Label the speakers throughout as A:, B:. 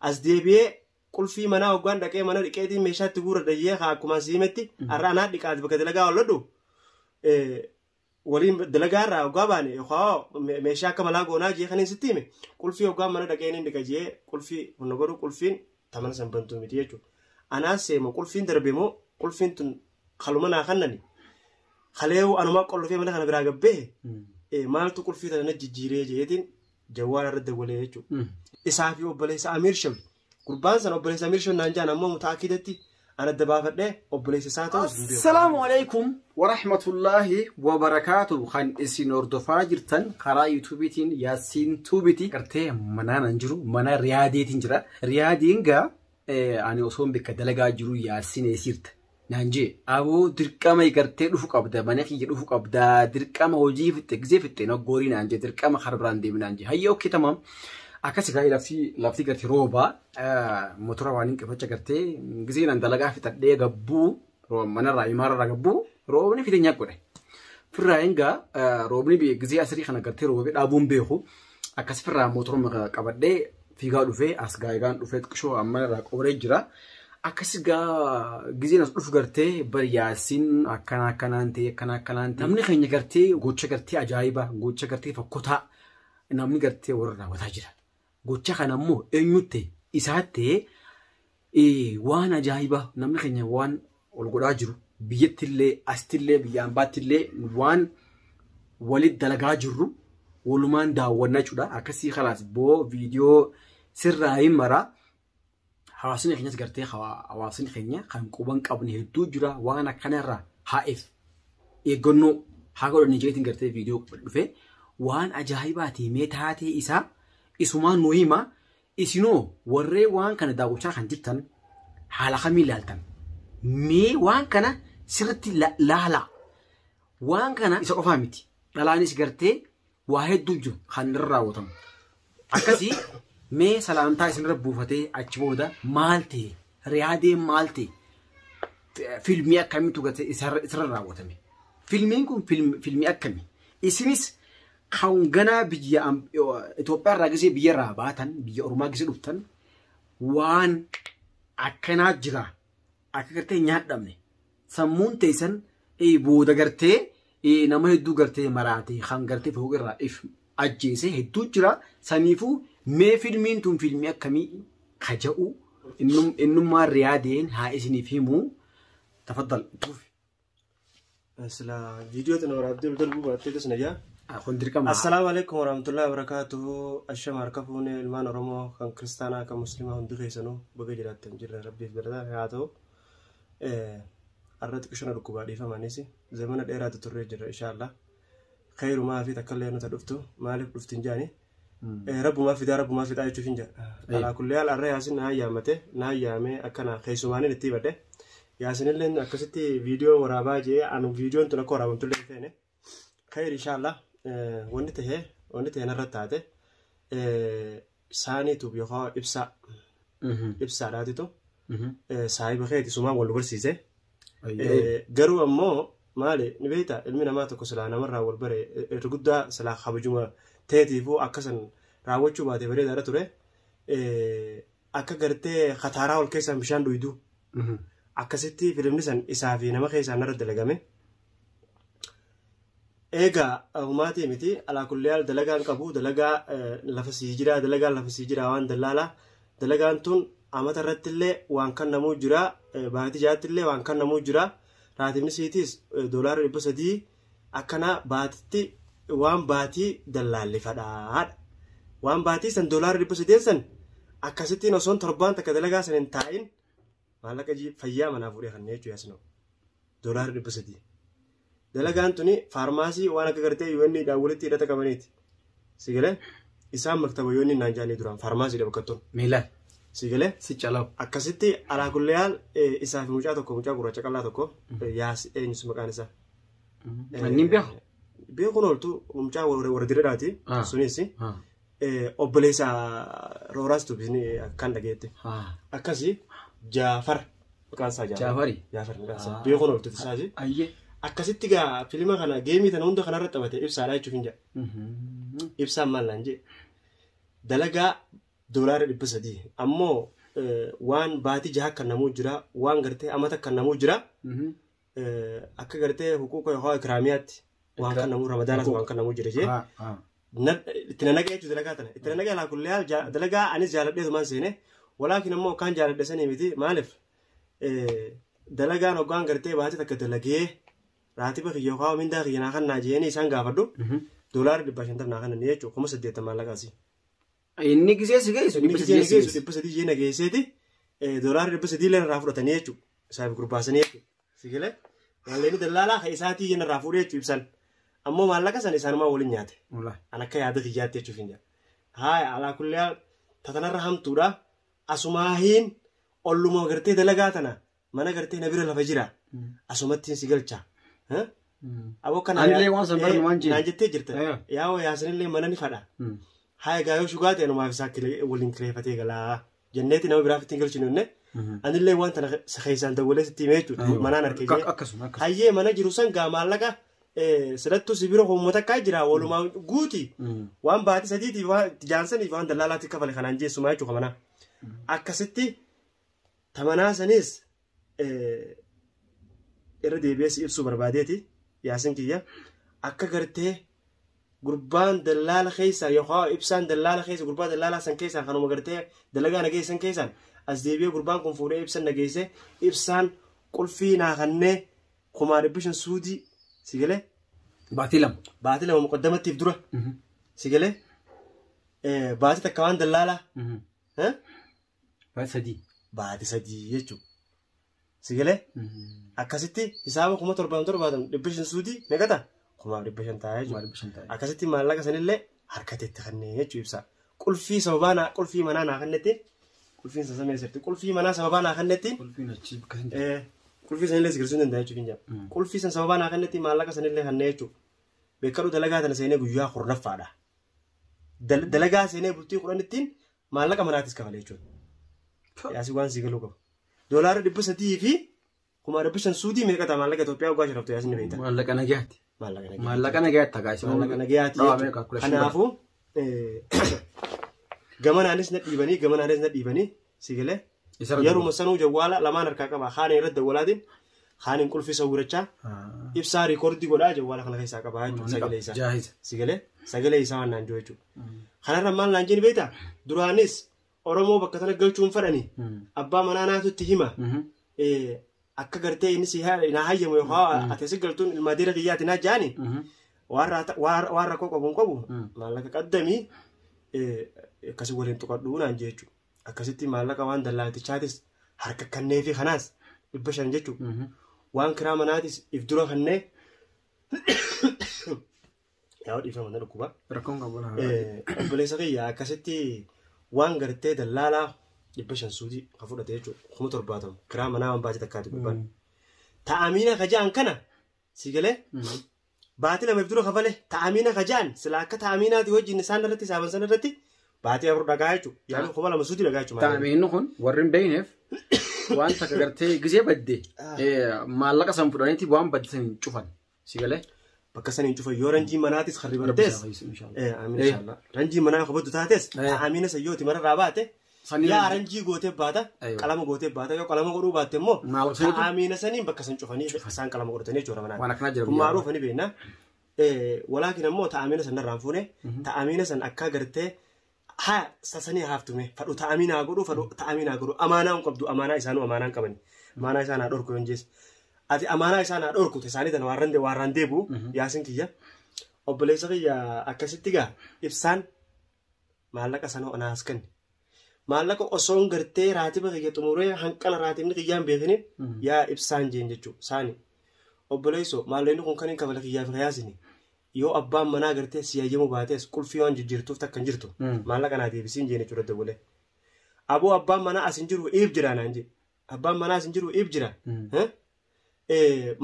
A: As deebi'ee qulfii manaa hoggaan dhaqee mana dhiqeetiin meeshaa itti guurradha jee haa akkuma si himetti har'a anaa dhiqaati bakka dalagaa holladhu waliin dalagaa irraa hoggaa baane yookaan meeshaa akka malaa goonaa jee kan sitti hime qulfii hoggaan mana dhaqee inni dhiqa jee qulfii humna godhu qulfiin tamana san bantuu miti jechuudha. Anaas seemo qulfiin darbe moo qulfiin tun kaluma naa kannani kaleewu anumaa qollofee mana kana biraa gabbee maaltu qulfii tana na jijjiiree jeetiin jawwaala irra dawwalee jechuudha. Isaa fi obboleessa Amiir Shawi. Gurbaan sana obboleessa Amiir Shawi naan jaan ammoo mutaakidatti ana adda baafadhee obboleessa isaa ta'us hin beeku.
B: Assalaamu alaikum warahmatullaahi wabarakaatu. Kan isin hordofaa jirtan karaa yuutuubiitiin Yaasiin Tuubiti. Gartee manaan an jiru mana Riyaadeetiin jira. Riyaadiin gaa ani osoo bakka dalagaa jiru Yaasiin eessirta naan jee. Aboo dirqama gartee dhufu qabda, mana kiyya dhufu qabda, dirqama hojii fixxe gizee fixxe noggoorii naan jee, dirqama kara biraan deemi naan jee. Hayyee okay tamam. Akkasi gaa lafti gartee roobaa motora waan hin qabacha gartee gizee naan dalagaa fixadhee gabbuu manarraa imaararraa gabbuu roobni fide nyaaq godhe. Firraa hingaa roobni gizee asirii kana gartee roobee dhaabuun beeku akkas firraa motoruma qabadhee fiigaa dhufee as gaayigaan dhufee xiqqishoo amma irraa qooree jira. Akkas gaa gizeen as dhufu gartee bari Yaasiin akkana akkanaan ta'e akkana akkanaan ta'e. Namni keenya gartee gocha gartee ajaa'ibaa gocha gartee fokkotaa namni gartee warra raawwataa jira. Gocha kana immoo eenyutti isaatti waan ajaa'ibaa namni keenya waan ol godhaa jiru biyyattillee astillee biyya ambaattillee waan walitti dalagaa jirru walumaan daawwannaa jechuudha. Akkasii kalaas boo viidiyoo sirraa hin maraa. Hawaasni keenyas gartee hawaasni keenya kan quban qabne hedduu jira waan akkanarraa haa'eef eeggannoo haa godhanni jeetiin gartee viidiyoo dhufe waan ajaa'ibaati mee taatee isaa isumaan nu hima. Isinoo warree waan kana daawwachaa kan jirtan haala kamii ilaaltan mee waan kana sirriitti laalaa. Waan kana isa qofaa miti dhalaanis gartee waa hedduu jiru kan irra raawwatamu. Akkasii mee salaamtaa isinirra buufatee achi booda maal ta'e Riyaadeen maal ta'e filmii akkamiitu gartee isarra raawwatame. Filmiin kun filmii akkamii? Isinis kan ganaa biyya Itoophiyaa irraa gisee biyya irraa baatan biyya Oromaa gisee dhuftan waan akkanaa jira akka gartee nyaadhamne sammuun teessan booda gartee nama hedduu gartee maraate kan gartee fooq irraa if ajjeese hedduu jira. Saniifuu mee filmiin tun filmii akkamii kaja'u innummaa Riyaadeen haa isiniif himu. Tafaddal.
A: Sila viidiyoo tana waraabdee darbuu baattee tas najaa.
B: Kun dirqama.
A: Assalaamu alaikum warahmatullahi wabarakatuhu. Ashama harka fuunee ilmaan Oromoo kan kiristaanaa kan musliimaa hundi keessanuu baga jiraattan jirra rabbiif galataa haa ta'u. Har'a xiqqishona dhukkubaa dhiifamanis zamana dheeraatu turree jirra inshaallah. Khayrumaa fi takka illee nuta dhuftu maaliif dhufti hin jaani. Rabbumaa fidaa rabbumaa fixaa jechuuf hin jedha. Alaa kulli haal har'a Yaasin naa yaammate naa yaamee akkana keessumaaniin itti hibadhe. Yaasinillee akkasitti viidiyoo waraabaa jee anu viidiyoon tun akka waraabamtullee hin feene. Khayr inshaallah wanni ta'e narra taate saaniituuf yookaan ibsaa ibsaadhaatitu saahiba keeti sumaan wal barsiise. Garuu ammoo maali ni beektaa ilmi namaa tokko silaa namarraa wal bare irra guddaa silaa kabajuma teetiifuu akkasan raawwachuu baate bareedaadha ture. Akka gartee kataaraa ol keessaan bishaan dhuydu. Akkasitti filimni san isaa fi nama keessaan narra dalagame. Egaa humaatii miti alaa kulliyaal dalagaan qabu dalagaa lafa sii jiraa dalagaan lafa sii jiraa waan dallaalaa dalagaan tun amata irratti illee waan kan namuu jira baatii jaatti illee waan kan namuu jira raatifni siitis $300 akkana baatitti waan baatii dallaallifadhaadha. Waan baatii san $300 san akkasittiin osoon torbaan takka dalagaa san hin taa'in maallaqa fayyaa manaa fuudhee kanneen jechuudha yaasinoo $300. Dalagaan tuni faarmaasii waan akka gartee UN dhaan walitti hidhata qabaniiti. Sigalee isaan maktaba UN naan jaanii duraan faarmaasiidha bakka tun.
B: Miilaan.
A: Sigalee.
B: Si calaw.
A: Akkasitti alaa kulliyaal isaa fi mucaa tokko mucaa gurraacha qal'aa tokko yaas eenyus maqaan isaa.
B: Inni beeku.
A: Beekuun ooltu mucaa warra diradhaati. Sunis obboleessa Rooraas tubbisni akkan dhageette. Akkasii Jaafar maqaan isaa Jaafar.
B: Jaafari.
A: Jaafar maqaan isaa beekuun ooltu isaati.
B: Ayyee.
A: Akkasitti gaa filma kana geemii tana hunda kanarra taphate ibsaadha jechuuf hin jedha. Ibsaan maal naan jee dalagaa $300. Ammoo waan baatii jaha kan namuu jira, waan gartee amata kan namuu jira. Akka gartee huquuqa yookaan ikraamiyaatti waan kan namuu Ramadaanas waan kan namuu jira jee. Itti nanaqee jechuudha dalagaa tana. Itti nanaqee alaa kullee dalagaa anis jaaladheetumaan seene. Walaakin ammoo akkaan jaaladhe sanii miti maaliif dalagaan hoggaan gartee baatii takka dalagee raatiba kiyya yookaan mindaa kiyya naa kannaa jeeni isaan gaafadhu $150 naa kannanii jechuudha 80,000 maallaqa asii.
B: Inni gisee si geessu
A: Inni gisee geessu 300 jee na geesseeti $300 illee irraa fudhatanii jechuudha isaaf gurbaasanii jechuudha. Si galee maalleen dallaalaa kan isaatii jee irraa fuudhee jechuudha ibsan ammoo maallaqa sana isaanumaa waliin nyaate. An akka yaada kiyyaatti jechuuf hin jira. Haaya alaa kullee tatanarra hamtuudha. Asumaahiin olluma gartee dalagaa tana mana gartee na bira lafa jira. Asumattiin si galcha. Aboo kana
B: Anillee waan san barnu waan jiru.
A: Naan jettee jirta. Yaa'oo yaasinillee mana ni fadha. Haaya gaayoo shugaa ta'e numaaf isaa waliin kireeffatee galaa. Jenneeti nama biraaf ittiin galchinu jenne. Anillee waan tana keessaan dawwalee sitti himee jechuudha. Manaan harkee jee.
B: Akkasuma.
A: Hayyee mana jiru san gaa maallaqa sidattuu si bira uummata akkaa jira walumaa guuti. Waan baatii sadiitiif waan jaansaniif waan dallaalaatti kafale kanaan jeessumaa jechuudha manaa. Akkasitti tamanaa sanis irra deebi'ee si ibsuu barbaadeeti yaasin kiyya akka gartee gurbaan dallaala keessa yookaan ibsaan dallaala keessa gurbaa dallaalaa san keessaan kanuma gartee dalagaa nageessan keessaan as deebi'ee gurbaan kun fuudhee ibsan nageesse ibsaan qulfii naa kannee 500,000 suudii si galee.
B: Baatii lama.
A: Baatii lama muqaddamattiif dura si galee baatii takka waan dallaalaa.
B: Baatii sadii.
A: Baatii sadii jechuudha. Si galee akkasitti hisaaba 70,700 suudii meeqa ta'a? 5,500 ta'a jechuudha. Akkasitti maallaqa sanillee harkateetti kanneen jechuudha ibsa. Qulfii sababaa naa qulfii manaa naa kannetti qulfiin sasamee sirti qulfii manaa sababaa naa kannetti qulfii sanillee si garsiisuu danda'a jechuudha. Qulfii san sababaa naa kannetti maallaqa sanillee kannee jechuudha. Beekadhu dalagaa tana seenee guyyaa 10ffaadha. Dalagaa seenee bultii 10ttiin maallaqa manaatis kafale jechuudha. Yaasii waan si galuu qabu. $300 fi 5,500 suudii meeqa ta'a maallaqa Itoophiyaa waggaa sharaftu yaasin ni beekta.
B: Maallaqa nagayaati. Maallaqa nagayaati tagaa.
A: Maallaqa nagayaati jechuudha. Kanaafuu gamanaanis na dhiibanii gamanaanis na dhiibanii si galee yeruma sanuu jawwaala lamaan harkaa qaba haaniin irratti dawwalaatiin haaniin qulfii sawwirachaa ibsaa riikoordii godhaa jawwaala kana keessaa qabaa jechuudha sagalee isaa. Si galee sagalee isaa waan naan jiru jechuudha. Kanarra maal naan jenni beektaa duraanis Oromoo bakka tana galchuun fadhani abbaa manaa naatutti hima akka gartee inni si na hayyamu yookaan ati si galtuun ilma dhiira kiyyaati naa jaani waan rakkoo qabuun qabu maallaqa qaddamii akkasii waliin tuqadhuu naan jechuudha. Akkasitti maallaqa waan dallaatichaatis harka kannee fi kanaas 500 jechuudha. Waan kiraa manaatis if dura kannee yaa'u dhiifama na dhukkuba.
B: Rakkoon qabu.
A: Obboleessa kiyya akkasitti waan gartee dallaalaa 500 suudii kan fudhate jechuudha. 70,000 kiraa manaa waan baatee takkaati gubbaan. Ta'amiina kajaan kana si galee baatii lamaaf dura kafale ta'amiina kajaan sila akka ta'amiinaati wajjin isaan irratti saaban sana irratti baatii 4 dhagaa jechuudha. Yaani 2,000 suudii dhagaa jechuudha.
B: Ta'amiinni kun warri hin beekneef waan takka gartee gisee badde maallaqa san fudhaniiti waan badde san hin cufan si galee.
A: Bakka san hin cufan yoo ranjii manaatis harribattees ranjii manaa qabatu taates ta'amiina sayyooti mararraa baate yaa ranjii gootee baata qalama gootee baata yoo qalama godhuu baatte immoo ta'amiina saniin bakka san cufanii isaan qalama godhatanii jechuudha manaa.
B: Waan akkanaa jira.
A: Kun maaruuf ni beekna. Walaakin ammoo ta'amiina san narraan fuune ta'amiina san akka gartee haa sasanii haaftume fadhu ta'amiinaa godhu fadhu ta'amiinaa godhu amaanaa hin qabdu amaanaa isaanuu amaanaa hin qabani amaanaa isaan haa dhorku yoon jees. Ati amaanaa isaan haa dhorku isaanii tana waarraan deebi'u yaasin kiyya obboleessa kiyya akkasitti gaa ibsaan maallaqa sana anaas kenne. Maallaqa osoon gartee raatiba kiyya xumuree hanqala raatibni kiyyaan beekiniin yaa ibsaan jeen jechuudha saani. Obboleessoo maallaqni kun kan hin kafale kiyyaaf yaasini yoo abbaan manaa gartee si hayyamu baates qulfii waan jijjiirtuuf takka hin jirtu maallaqa naa deebisiin jeen jechuudha dawwalee. Aboo abbaan manaa as hin jiru iib jira naan jee abbaan manaa as hin jiru iib jira.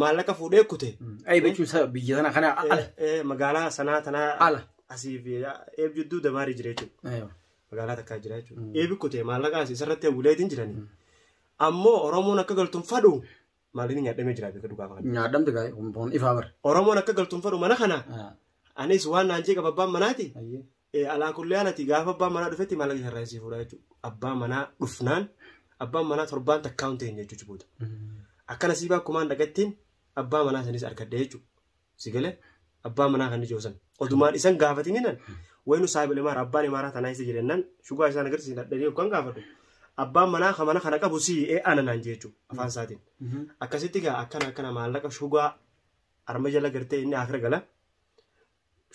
A: Maallaqa fuudhee kute.
B: Ayib jechuun biyya sana kana ala.
A: Magaalaa sanaa tanaa
B: ala.
A: Asii fi eeb jidduu dabaarii jira jechuudha. Magaalaa takkaa jira jechuudha. Eebi kute maallaqa asii isarratti buleetiin jirani. Ammoo Oromoon akka galtuun fadhu maallaqni nyaadhamee jira beekaa dhugaa fakkaata.
B: Nyaadhamte gaa'e kun ifaa bara.
A: Oromoon akka galtuun fadhu mana kana. Anis waan naan jee qaba abbaan manaati. Alaa kullee alati gaafa abbaan manaa dhufetti maallaqa isarraa sii fuudha jechuudha. Abbaan manaa dhufnaan abbaan manaa torbaan takkaa hin ta'in jechuudha booda. Akkana siibaa akkumaan dhagattiin abbaa manaa sanis argadde jechuudha. Si galee abbaa manaa kan ijoosan. Odumaan isan gaafatininan wayinu saabil imaara abbaan imaaraa tanaa isa jedhennaan shugaa isaan agarsiisan dhadhanii yookaan gaafadhu. Abbaan manaa kan mana kana qabu si ee ana naan jechuudha afaan isaatiin. Akkasitti gaa akkana akkana maallaqa shugaa arma jala gartee inni akira gala.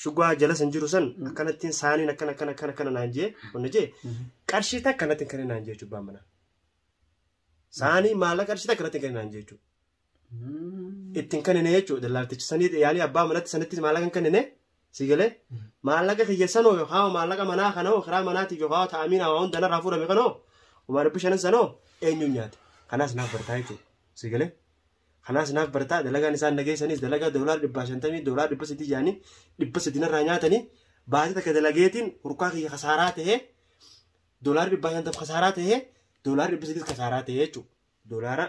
A: Shugaa jala san jiru san akkanattiin saaniin akkana akkana akkana akkana naan jee wanna jee qarshii takka natti hin kennin naan jee jechuudha abbaan manaa. Saanii maallaqa qarshii takka natti hin kennin naan jee jechuudha. Ittiin kennine jechuudha dallaaltichi sanii yaanii abbaa manatti sanitti maallaqa hin kennine si galee maallaqa kiyya sanoo yookaan maallaqa manaa kanoo karaa manaatiif yookaan ta'amiin waa hunda narraa fuudhame kanoo homaa dhibbi shanan sanoo eenyuun nyaate kanaas naaf bartaa jechuudha si galee. Kanaas naaf bartaa dalagaan isaan dhageessanis dalagaa $150 $300 jaanii 300 narraa nyaatanii baatii takka dalageetiin hurkaa kiyya kasaaraa ta'ee $150 kasaaraa ta'ee $300 kasaaraa ta'ee jechuudha.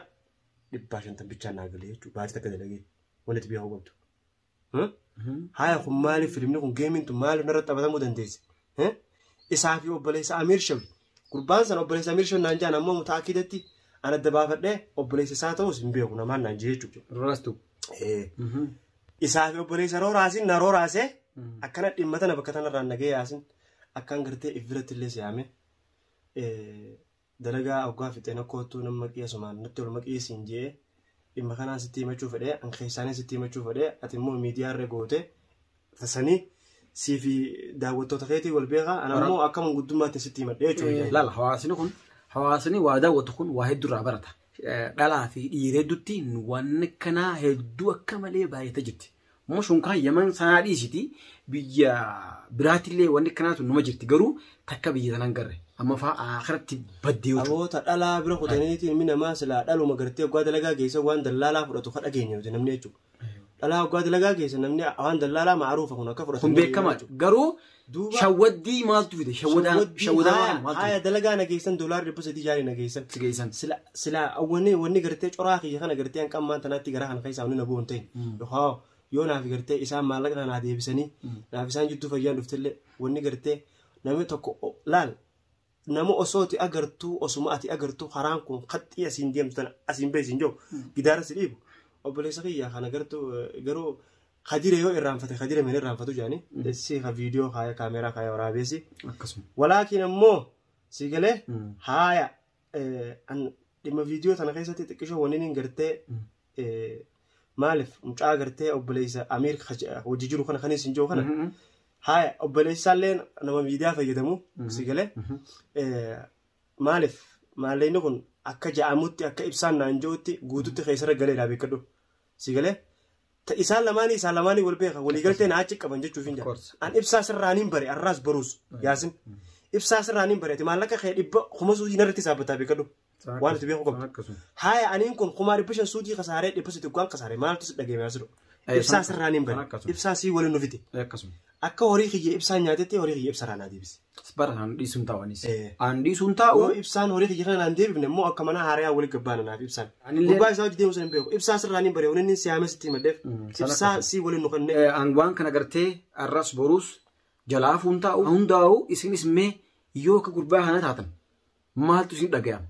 A: $150 bichaan naa galee jechuudha baatii takka dalagee wanti beekuu qabdu. Haaya kun maaliif filimni kun geemiin tun maaliif narratti taphatamuu dandeesse? Isaa fi obboleessa Amiir Shawi gurbaan sana obboleessa Amiir Shawi naan jaan ammoo mutaakidatti ana adda baafadhee obboleessa isaa ta'us hin beeku namaan naan jee jechuudha.
B: Roorastu.
A: Isaa fi obboleessa rooraasin na rooraasee akkana dhimma tana bakka tanarraan nagee yaasin akkaan gartee if biratti illee si'aame dalagaa hoggaa fixeen akkoottuu nama qiyasumaan natti ol maqiisiin jee dhimma kanaan sitti himachuu fedhee an keessaanis sitti himachuu fedhee ati immoo miidiyaa irra goote tasanii sii fi daawwattoota keetii wal beekaa ana immoo akka manguddummaatti sitti himadhe jechuudha.
B: Laala hawaasni kun hawaasni waa daawwatu kun waa hedduu irraa barata. Dhalaa fi dhiira hedduutti waan kanaa hedduu akka malee baay'ata jirti. Mushuun kan Yaman sanaa dhiisiti biyya biraatillee wanni kanaatu numa jirti garuu takka biyya sanaan garre amma fa'aa akhiratti baddee jechuudha.
A: Aboota dhalaa bira kutaniitiin ilmi namaa silaa dhaluma gartee hoggaa dalagaa geessa waan dallaalaa fudhatu kan dhageenya nuti namni jechuudha. Dhalaa hoggaa dalagaa geessa namni waan dallaalaa ma'aruufa kun akka fudhatu.
B: Kun beekamaadha. Garuu shawwaddii maaltu fide? Shawwadaa maaltu
A: Haya dalagaa nageessan $300 jaarii nageessan.
B: si geessan?
A: Sila wanni gartee coraa kiyya kana gartee hanqa ammaan tanaatti garaa kana keessaa wanni na bu'u hin ta'in. Yookaan yoo naaf gartee isaan maallaqa kana naa deebisanii naaf isaan jidduu fayyaan dhuftellee wanni gartee namni tokko laal nama osoo ati agartuu osuma ati agartuu karaan kun qaxxii asiin deemtu tana asiin beesin jiru gidaara si dhiibu obboleessa kiyya kana gartuu garuu kadire yoo irraanfate kadire meen irraanfatu jaanii si ka viidiyoo kaaya kaameeraa kaaya waraabeessi.
B: Akkasuma.
A: Walaakin ammoo si galee haaya dhimma viidiyoo tana keessatti xiqqishoo wanni inni gartee maaliif mucaa gartee obboleessa Amiir hojii jiru kana kanis hin jiru kana haaya obboleessaallee nama miidiyaa fayyadamu si galee maaliif maallaqni kun akka ja'amutti akka ibsaan naan jirutti guututti keessarra galeedha beekadhu si galee isaan lamaanii wal beeka waliigaltee na achi qaban jechuuf hin jira. An ibsaa sirraaniin bare arraas baruus yaasin ibsaa sirraaniin bare ati maallaqa kee 100,000 suutii narratti saabbataa beekadhu waan ati beeku qabdu. Haaya aniin kun 500,000 suutii kasaaree 300 waan kasaaree maaltu si dhageeme asiru. Ibsaa sirraaniin bare ibsaa sii waliin nu fite. Akka horii kiyya ibsaan nyaatetti horii kiyya ibsa raanaa deebise.
B: Bara aan dhiisuun taa'anis. Aan dhiisuun taa'u.
A: Yoo ibsaan horii kiyya kana naan deebifne immoo akka mana haarayaa waliin gabbaana naaf ibsaan. Gubbaa isaa hojii deemu sana hin beeku. Ibsaa sirraaniin bare wanni inni siyaame sitti himadheef. Ibsaa sii waliin nu kennee.
B: Aan waan kana gartee arras boruus jalaafuun taa'u. Hundaa'u isinis mee yoo akka gurbaa kana taatan maaltu isin dhaga'ama?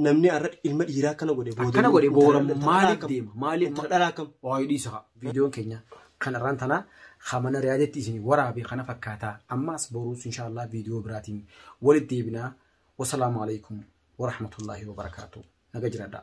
A: Namni har'a ilma dhiiraa akkana godhe
B: booda. Akkana godhe booda maaliif deema? Maaliif?
A: Dhalaa akkam?
B: Waayee dhiisa. Viidiyoon keenya kanarraan tanaa hamana riyaadetti isin waraabe kana fakkaataa ammas boruus inshaallah viidiyoo biraatiin walitti deebinaa. Wasalaamu alaikum warahmatullaahi wabarakaatu. Naga jiraadhaa.